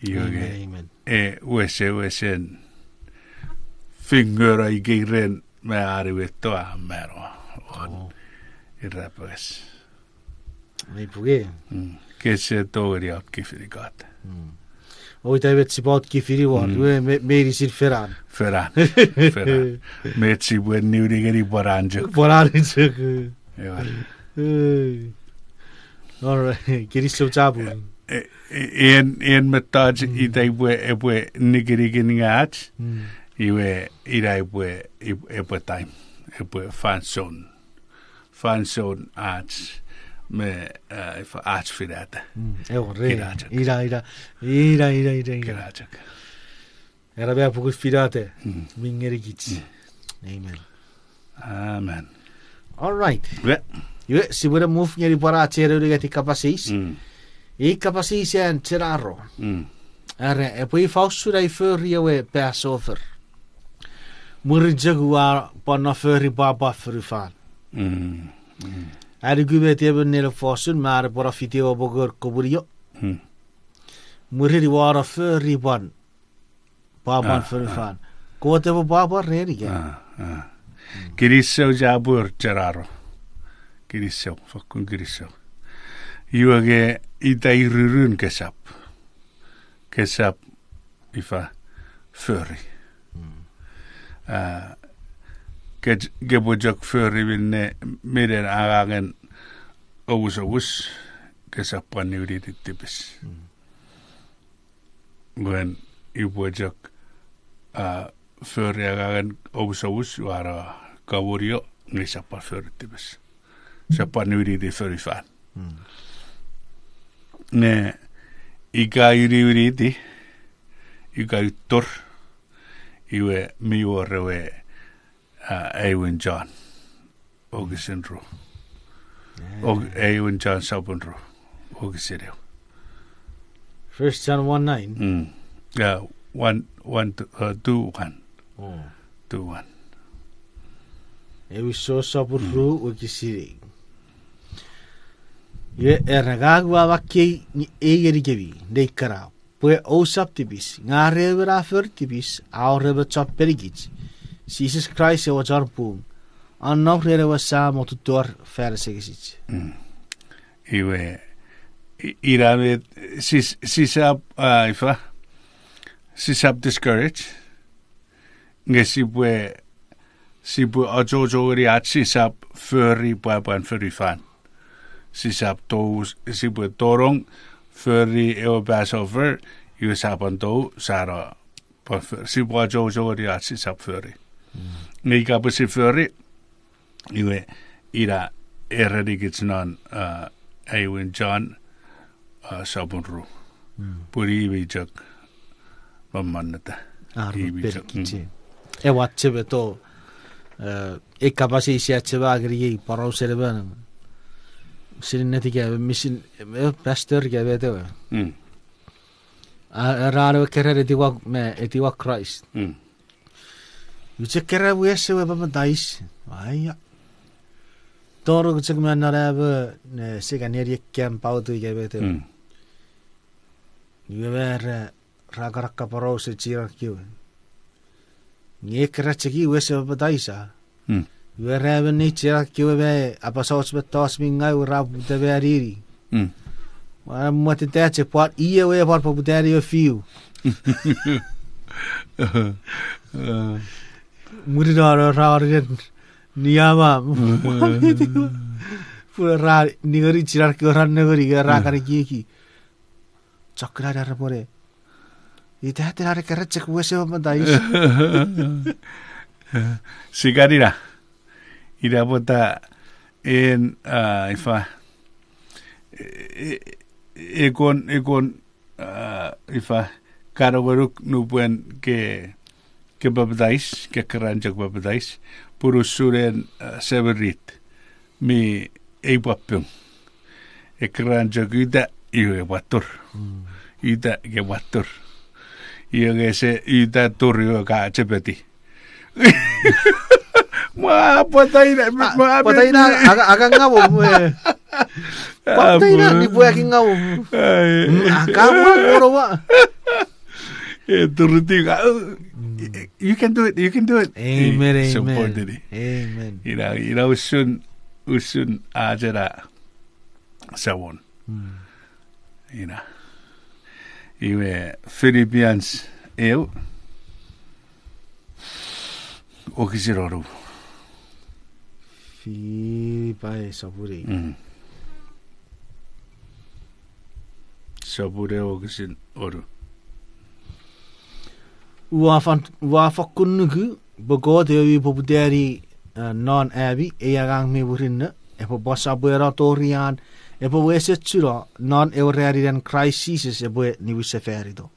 Iwe, e, wesewesen fingeno ikei ren me an we etto a mano won irapenges. Mei pung e. Kese tongeni outgiveni God. O ita met sipwe outgiveni won, iwe me-, meinisin fenan. Fenan. Fenan. Met sipwe niwini ngeni pwan an chok. Pwan an chok. Ewer. All right. Kinisou chapur. En, en mettoch ita epwe, epwe nikinikin ngach, iwe ina epwe, epwe time, epwe fansoun. Fansoun ach, me, ifa, ach finata. Ewer, ina chok. Ina, ina, ina, ina, ina, ina. Ina chok. Era me a pukun finata mi ngenikich. Amen. Amen. All right. Iwe, sipwe ne move ngeni pwan ach ewe unungatin kapas eis. Ei kapas eis an chenaro. Are, epwe ifa usun ai fori ewe Passover? Mwirin chok ua pwan no fori pwapwan fonufan. A nuku met emon nene fosun me a ne pwan no fiti ewe pokon komunio. Mwirin ua no fori pwan pwapwan fonufan. Kot epwe pwapwa ren ika? Kinisou chapur, Jenaro. Kinisou, fakkun kinisou. Iwe nge ita irurun kesap. Kesap ifa fori. A, ke, kepwe chok fori minne, minen angangen omusomus, kesap pwan niwiniti tipis. Wen ipwe chok, a, fori angangen omusomus, ua no kamonio, nge sap pwan fori tipis. Sap pwan niwiniti fonufan. Nge ika niwiniti, ika utor, iwe mi wor ewe, a, aewin John. Wokisin ru. Ok, aewin John sopun ru. Wokisin eu. First John one nine. Mm. Yeah, one, one, two, uh, two, one. Oh. Two, one. Efeso sopun ru, wokisin eu. Iwe era, ngang ua makkei ei ngenikemi, nei kana, pwe ousap tipis, nge are emon a fori tipis, a wor emon chon penikich, Jises Kraist ewe chon pung, a nom ren ewe Sam o tutor fan asengesich. Iwe, i-, ina met, sis-, sisap, a, ifa, sisap discourage, nge sipwe, sipwe achocho ngeni ach sisap fori pwapwan fonufan. Sisap tou, sipwe tonong fori ewe Passover, iwe sap pwan tou, sa no, pwan fo-, sipwe achocho ngeni ach sisap fori. Nge ika pwe si fori, iwe, ina, erenikich non, a, aewin John, a, sopun ru. Pun i mi chok mammonneta. Ar i mi chok, penikich. Ewe achemeto, e, ei kapas eis a achema ngeni ei porausen emon. Sinin netike, misin, e, pastor ika met ewe. A, era ewe keran etiwa, me, etiwa Kraist. Iwe chok keran wes ewe papatais. Aia. Tonong chok me non amo, ne sika neni ekkan pautu ika met ewe. Iwe me ra, ra kan kaporausa chienan kewe. Nge keran chok i wes ewe papatais a. Iwe ra emon nei chienan kewe me apasoch mettoch mi ngau ra poputa me anini. Ua mwetata chok pwan i ewe pwan poputani ewe fiu. Mwirin a ra orinen niamam. Pun ra ningeni chienan kewe ra nengeni, ra kan ekieki. Chok na ra pwene. Ita tena ra keran chok wes ewe papatais. Sikan ina. Ina pwata en, a, ifa, e, e, ekon, ekon, a, ifa, kanongonuk nupwen ke, ke papatais, ke keran chok papatais, pun usun en, a, semirit mi ei pwapung. E keran chok uta, iwe pwatur. Uta, ke pwatur. Iwe nge ese uta tur iwe ka chepeti. Mwa pwata ina, mwa pwata ina, aka, aka ngawom, e. Pwata ina, nipwe aki ngawom. Aka mwa, mwa, mwa. E, turutiw ka, you can do it, you can do it. Amen, amen. Ina, ina usun, usun a chena Samon. Ina. Iwe Philippians eu. Wokisin wonu. Filipai sopun eu. Sopun eu wokisin wonu. Ua fan-, ua fakkun nuku, pwe Kot ewe mi poputani, a, non ami, ei angang mi murinno, epwe pwan sopweno tori an, epwe wesechuno non ewe raninen Kraist Jises epwe niwinsefanito.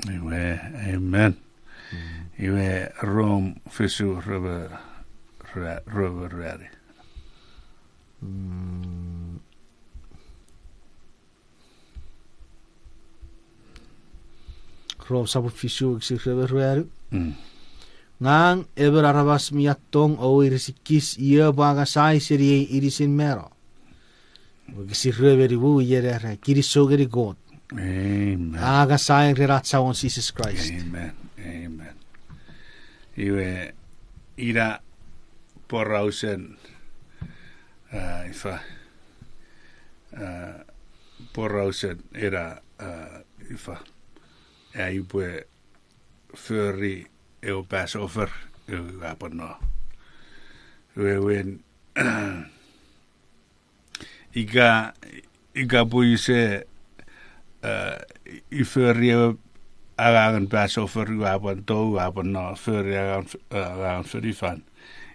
Iwe, amen. Iwe Rom fisu rue me, rue me ruanu. Rom sopun fisu wokisin rue me ruanu. Ngang emon aramas mi attong o weires ekis, io pwe a ngasai seni ei inisin mano. Wokisin rue me nimu, iei era, kinisou ngeni Kot. Amen. A ngasai ren ach Samon Jises Kraist. Amen. Amen. Iwe, ina porausen, a, ifa, a, porausen ena, a, ifa, a, upwe fori ewe Passover, ewe apano. Wewen, ika, ika pwe use, a, i fori ewe angangen Passover, ua pwan tou, ua pwan no fori angang, a, angangen fonufan,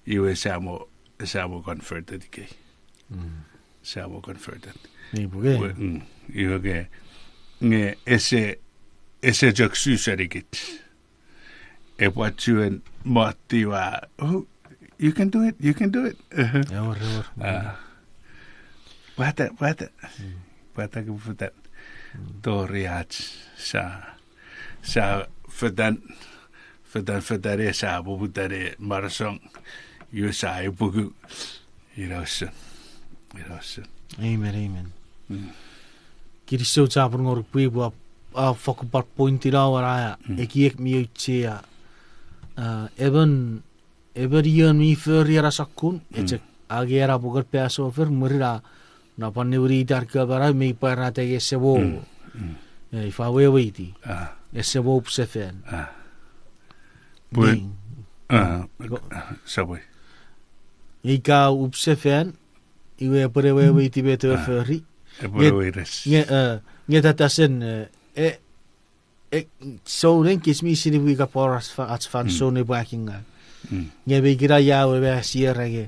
iwe sia mo, sia mo converted ikei. Sia mo converted. Iwe ke, nge ese, ese chok su senikich. Epwe chuen mottiw, oh, you can do it, you can do it. Ewer, ewer. Pwata, pwata. Pwata ke fetan. Tori ach sa, sa fetan, fetan, fetan e sa poputa ne manasong. Iwe sa epuku. Ina usun. Ina usun. Amen, amen. Kinisou chapur ngonuk pwi pwe a, a fokkun pwan point ina waraia, ekiek mi auchea. A, emon, emon ion mi fori ena sokkun, e chok angei ena puken Passover, mwirin a, na pwan niwiniti ar kewe manau me pwarata nge ese mo, e, ifa weweiti. Ese mo up sefan. Pwe, a, sapwe. Ika up sefan, iwe epwe ne weweiti met ewe fori. Epwe ne weires. Nge, e, nge tatasen, e, e, e, souneng kich mi sinei pwe ika pwor ach fa-, ach fansoun epwe akingau. Nge me ikena ia we ma sier nge,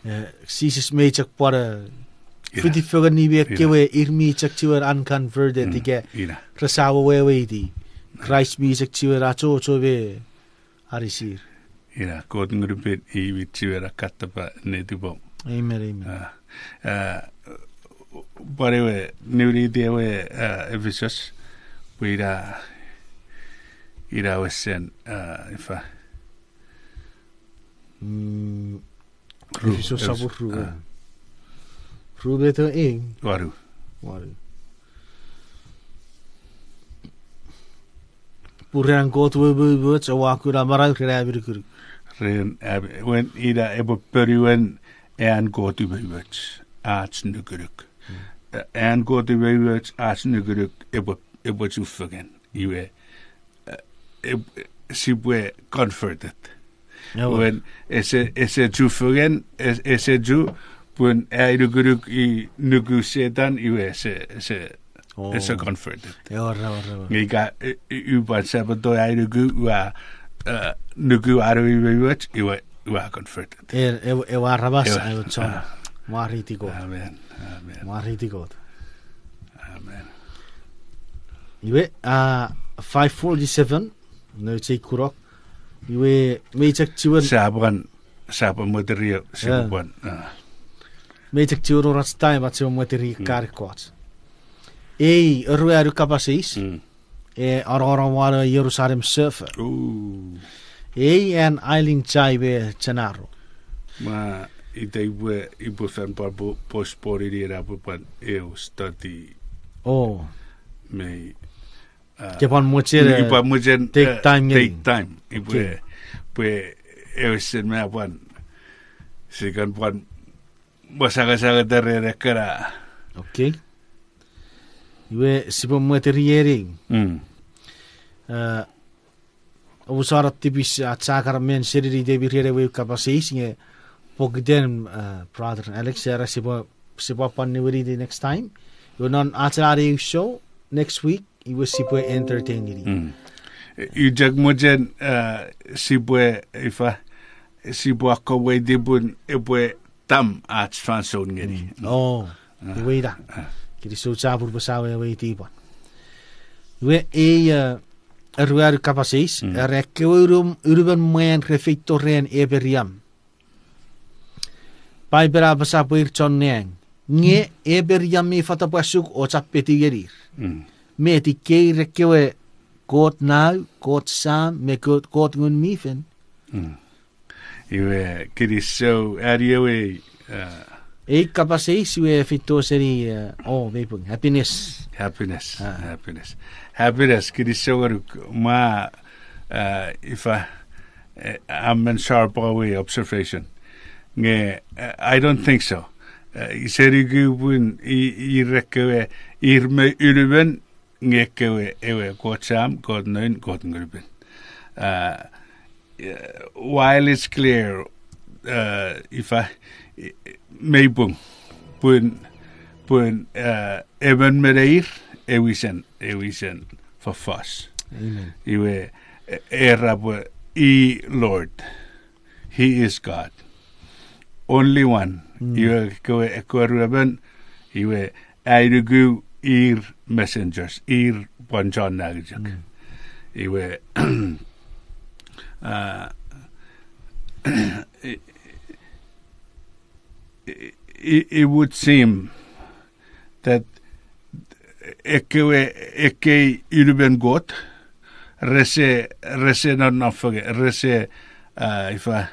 e, Jises mei chok pwan, e, fiti fengen ni me ekkewe ir mi chok chiwen unconverted ika rese mo weweiti. Kraist mi chok chiwen achocho me anisir. Ina, Kot Ngunupin i mi chiwen akkatepa netipom. Amen, amen. A, a, pwan ewe, niwiniti ewe, a, Efisos, pwe ina, ina wesen, a, ifa. Efisos sopun ru, e. Ru me ew. Wanu. Wanu. Pun ren an Kot we umoumoch oua kuna manau ren ami nukunuk. Ren ami, wen ina epwe ponuen an Kot umoumoch, ach nukunuk. E, an Kot umoumoch, ach nukunuk, epwe, epwe chufengen. Iwe, e, e, sipwe converted. Wen ese, ese chufengen, e, ese chu, pun ai nukunuk i nuku Setan, iwe ese, ese, ese converted. Nge ika, e, e, upwan sapato ai nuku, ua, e, nuku an we umoumoch, iwe, ua converted. E, ewe aramas, ewe chon. Mwareiti Kot. Amen. Amen. Mwareiti Kot. Amen. Iwe, a, five forty-seven, nouch ei kunok. Iwe, mei chok chiwen. Sa pwan, sa pwan mweteri, sa pwan, a. Mei chok chiwen wor ach time ach chiwen mweteri kan ekkoch. Ei, eruanu kapas eis. E, anongonong won Jerusalem sefo. Ei an Eileen Chai me Gennaro. Ma ita ipwe, ipwe fan pwan po-, postpone-ini ena pwe pwan eu study. Mei, a, ke pwan mochen, ipwe mochen, take time ngeni. Ipwe, pwe eu sen me pwan, sikan pwan, mwa saka saka tare ne kena. Okay. Iwe sipwe mweteri eni. A, omusano tipis, a, chakar men senini tepirien ewe kapas eis nge pokiten, a, Brother Alex era sipwe, sipwe pwan niwiniti next time. Iwe non ach ena eu show next week, iwe sipwe entertain-ini. I chok mochen, a, sipwe, ifa, sipwe akkomweiti pun epwe tam ach fansoun ngeni. Iwe ina. Kinisou chapur pwe sa weweiti pwan. Iwe ei, a, eruanu kapas eis, era ekkewe unum-, unumon mwan re feito ren Eperiam. Paipel a apasa pwe ir chon nang. Nge Eperiam mi fatapwasuk o chapetiw ngenir. Met ikei ir ekkewe Kot Nau, Kot Sam, me Kot, Kot Ngun mi Fel. Iwe, kinisou, ani ewe, a, ei kapas eis iwe feito seni, a, o, mei pung, happiness. Happiness, happiness. Happiness, kinisou ngonuk, mwa, a, ifa, a, a men sharp ewe observation. Nge, uh, I don't think so. Uh, ise nuku pun i-, ir ekkewe, ir me unumon, nge ekkewe ewe Kot Sam, Kot Noun, Kot Ngun mi Pin. Uh, uh, while it's clear, uh, ifa, i-, mei pung, pun, pun, uh, emon me neir, ewisen, ewisen fofos. Amen. Iwe, e-, era pwe, i Lord. He is God. Only one. Mm. Iwe ekkewe, ekkewe ruemon, iwe ai nuku ir messengers, ir pwan chon nangichok. Mm. Iwe, uh, it, it, it would seem that ekkewe, ekkei unumon Kot, rese, rese nonnom fengen, rese, uh, ifa,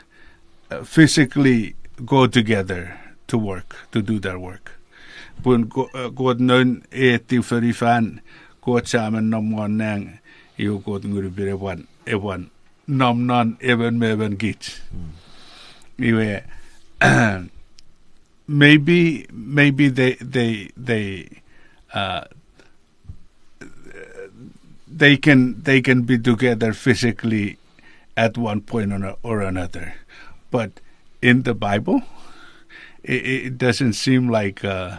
uh, physically go together to work, to do their work. Pun Ko-, uh, Kot Noun eti fonufan, Kot Sam a nom won nang, iwe Kot Ngun mi Pin epwan, epwan nom non emon me emon kich. Mm. Iwe, maybe, maybe they, they, they, uh, they can, they can be together physically at one point or, or another. But in the Bible, it, it doesn't seem like, uh,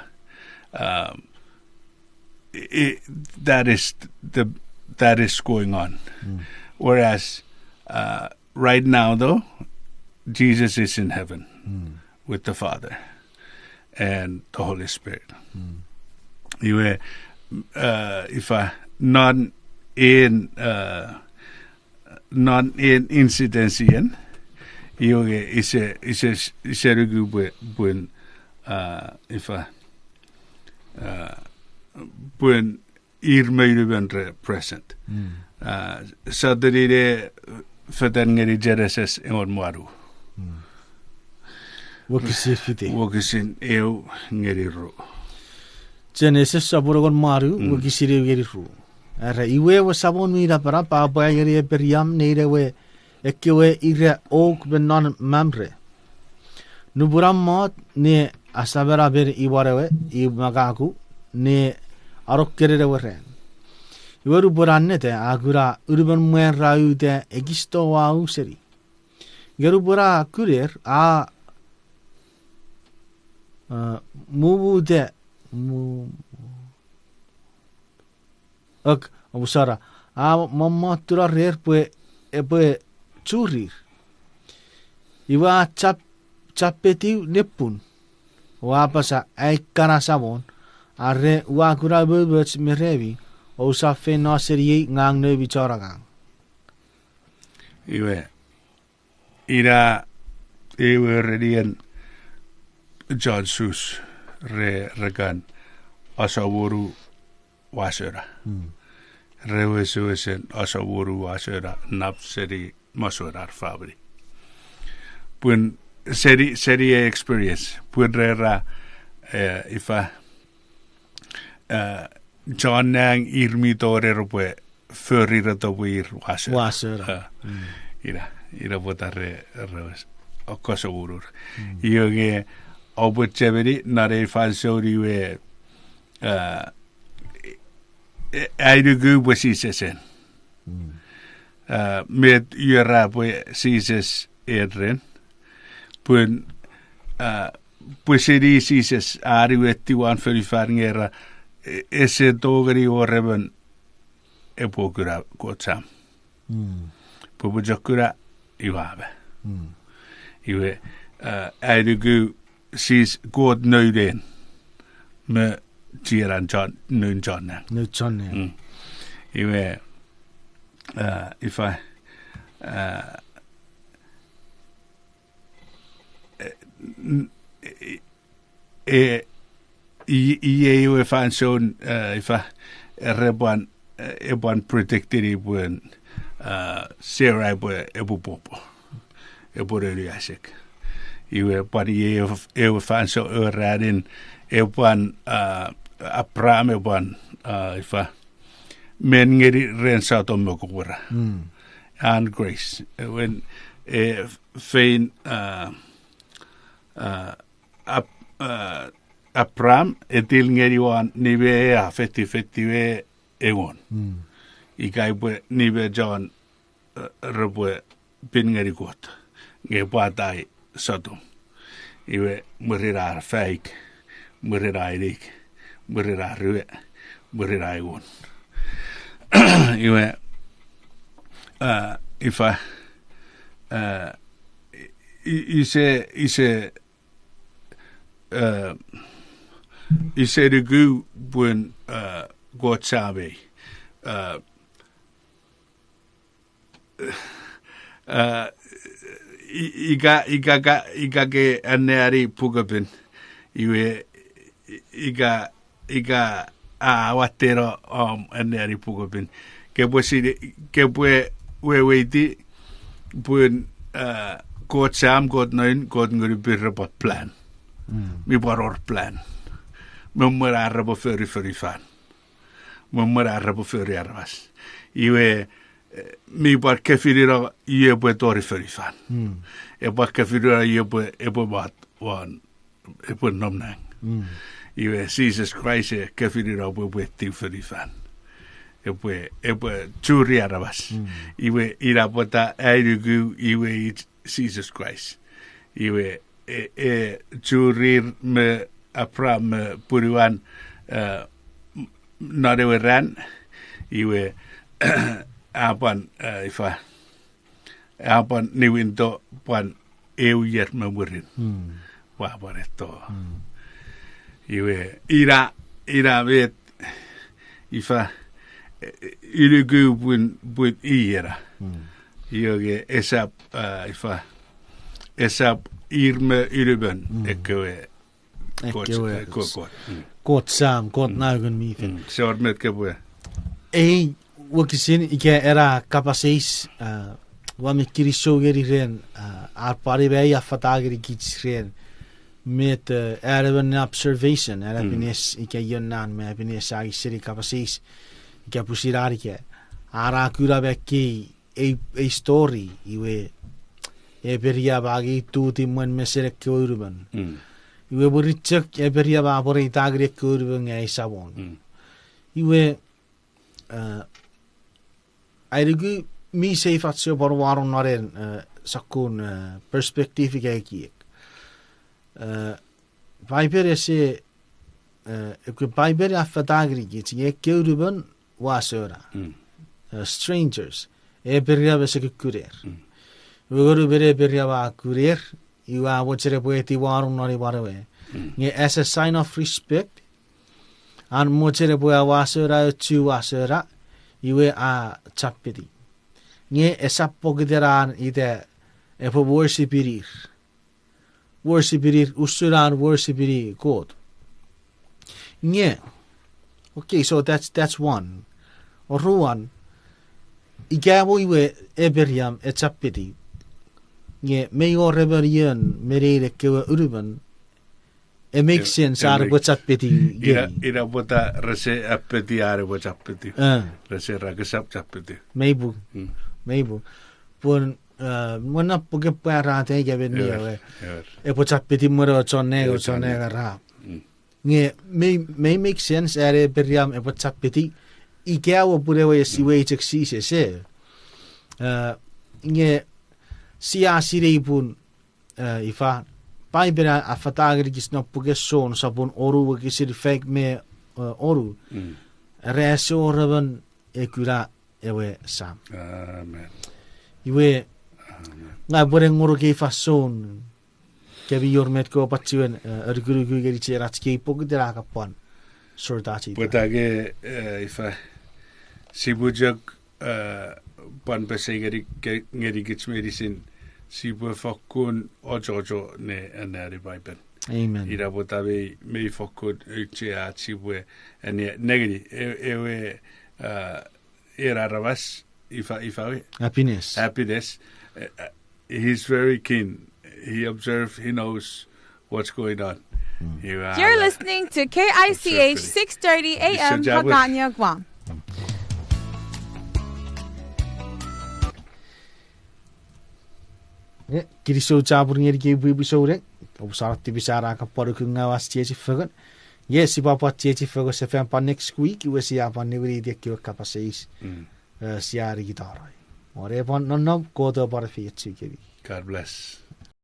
um, it, that is the, that is going on. Mm. Whereas, uh, right now, though, Jesus is in heaven, mm, with the Father and the Holy Spirit. Mm. Iwe, uh, ifa, non en, uh, non en incidence ien, iwe ise, ise, ise nuku pwe, pun, uh, ifa, uh, pun ir me unumon re present. Mm. Uh, sotuni ne fetan ngeni Genesis engon me wanu. Mm. Wokisin fite. Wokisin eu ngeni ru. Genesis sopun engon me wanu, mm, wokisin eu ngeni ru. Era, iwe ewe Samon mi Napanap a pwa ngeni Apraham nein ewe ekkewe ira ouk me non Mamre. Nupwen a mot ne asamanapen imwan ewe imw makaku ne anokkenen ewe ran. Iwe nupwen a neta a kuna unumon mwan ra uta ekis toau seni. Nge nupwen a kuner a, uh, mumuta, mu-, ok, omusano, a mommotuna rer pwe epwe churir. Iwe a chap-, chapetiw nepun. O a apasa, ai kana Samon, are ua kuna umoumoch me remi, ousap feino seniei ngang noumi chon angang. Iwe, ina ewe renien chon Sus re, re kan asomonu wasona. Mm. Re wesewesen asomonu wasona nap seni masonar famini. Pun seni, seni ei experience. Pun re ra, eh, ifa, eh, chon nang ir mi tongeni repwe fori re topwe ir wasona. Wasona. Eh, mm, ina, ina pwata re, re wes-, akkasomunur. Mm. Iwe nge, oupwe chemeni, non ei fansoun iwe, eh, e-, ai nuku pwe Jises en. Mm. Eh, met iwe ra pwe Jises en ren. Pun, eh, pwisin Jises a niwetiw won fonufan nge ra, e-, ese tongeni wor emon epwe kuna Kot Sam. Mm. Pwe epwe chok kuna, iwe a ma. Mm. Iwe, eh, ai nuku Jises Kot Noun en me chienan chon, noun chon nang. Noun chon nang. Mm. Iwe, eh, ifa, eh, e, n-, e, e, i-, iei ewe fansoun, eh, ifa, repwan, eh, epwan predictini pwe, eh, Sarah epwe, epwe pwopwo. Epwe nouni Isaac. Iwe pwan iei ewe, ewe fansoun ewe ranin, epwan, eh, Abraham epwan, eh, ifa, men ngeni ren Sodom me Gomorrah. Mm. An grace. Ewen, e, fein, eh, Ab-, Abraham etil ngeni won nime a fetifetiw engon. Ika ipwe nime chon, repwe pin ngeni Kot, nge pwata i Sotom. Iwe mwirin ar faik, mwirin ar inik, mwirin ar rue, mwirin ar engon. Iwe, ifa, ise, ise, ise nuku pun Kot sam ei. Ika, ika, ika ke anneani pukepin, iwe, ika, ika a watteno om anneani pukepin, kepwe sini, kepwe weweiti pun Kot Sam, Kot Noun, Kot Ngunupin repwe plan. Mi pwan wor plan me mwen ar repwe fori fonufan, me mwen ar repwe fori aramas. Iwe, mi pwan kefinino ie epwe tori fonufan. Epwe kefinino ie epwe, epwe mot won, epwe nom nang. Iwe Jises Kraist e kefinino pwe epwe tiu fonufan, epwe, epwe churi aramas. Iwe ina pwata ai nuku iwe i Jises Kraist. Iwe e, e churir me Abraham me punuan non ewe ran. Iwe a pwan, ifa, a pwan niwinto pwan eu ier me mwirin, pwe a pwan eto. Iwe ina, ina met, ifa, inuku pun, pun i ena. Io nge esap, ifa, esap ir me unumon ekkewe Kot, Kot Sam, Kot Noun mi Fel. Ese wor met kopwe. Ei wokisin ika ena kapas eis, ua mi kinisou ngeni ren ar pwan imei a fata ngenikich ren met, an emon ne observation, an happiness ika io nan me happiness a ngi seni kapas eis ika pwisin an ika, a na kuna me ekkei ei, ei story, iwe Eperiam a ngi tuti mwen mesen ekkewe unumon. Iwe mwirin chok Eperiam a pwan eita ngeni ekkewe unumon nge ai samon. Iwe, ai nuku mi seifach sipwe pwan wanong non en sokkun perspective ika ekiek. Paipen ese, ekkewe Paipen a fata ngenikich nge ekkewe unumon ua sona, strangers, Eperiam ese kukkuner. Iwe ngonuk me Eperiam a kuner, iwe a mochen epwe eti wanong non imwan we. Nge as a sign of respect, an mochen epwe awasona, ochu wasona, iwe a chapeti. Nge esap pokiten an ita epwe worship-inir. Worship-inir usun an worship-ini Kot. Nge, okay, so that's, that's one. Oruan, ika mo iwe Eperiam e chapeti, nge mei wor emon ion me nein ekkewe unumon e make sense an epwe chapeti. Ina pwata rese apeti an epwe chapeti. Rese ra kesap chapeti. Mei pung. Mei pung. Pun mwen na puken Pwarata ika meni ewe, epwe chapeti mwen ewe chon nang, ewe chon nang ra. Nge mei, mei make sense an Eperiam epwe chapeti ika mo pun ewe esiwei chok Jises e. Nge sia sinei pun, ifa, Paipen a fata ngenikich non puken Jon sopun onu wokisin faik me onu, era ese wor emon e kuna ewe Sam. Iwe, ngang upwene ngonuk ei fansoun, kemi wor met kopwe chiwen anukunuku ngeni chienach kei pokiten a kapwan sortachi. Pwata nge, ifa, sipwe chok pwan pesei ngenikich meinisin sipwe fokkun ochocho ne anneani Paipen. Ina pwata mei, mei fokkun auchea ach sipwe anneani nengeni ewe, en aramas, ifa, ifa we? Happiness. Happiness. He's very keen. He observe, he knows what's going on. You're listening to K I C H six thirty A M Hagana, Guam. Kinisou chapur ngeni kei pwipwi souneng. Omusano tipis an a kan pwan uku ngaw ach chiechi fengen. Nge sipwe pwan chiechi fengen sefan pwan next week, iwe sia pwan niwiniti ekkewe kapas eis, eh, sia nikitano. Won ei pwan nonnom, Kot epwe pwan efeiochu kemi. God bless.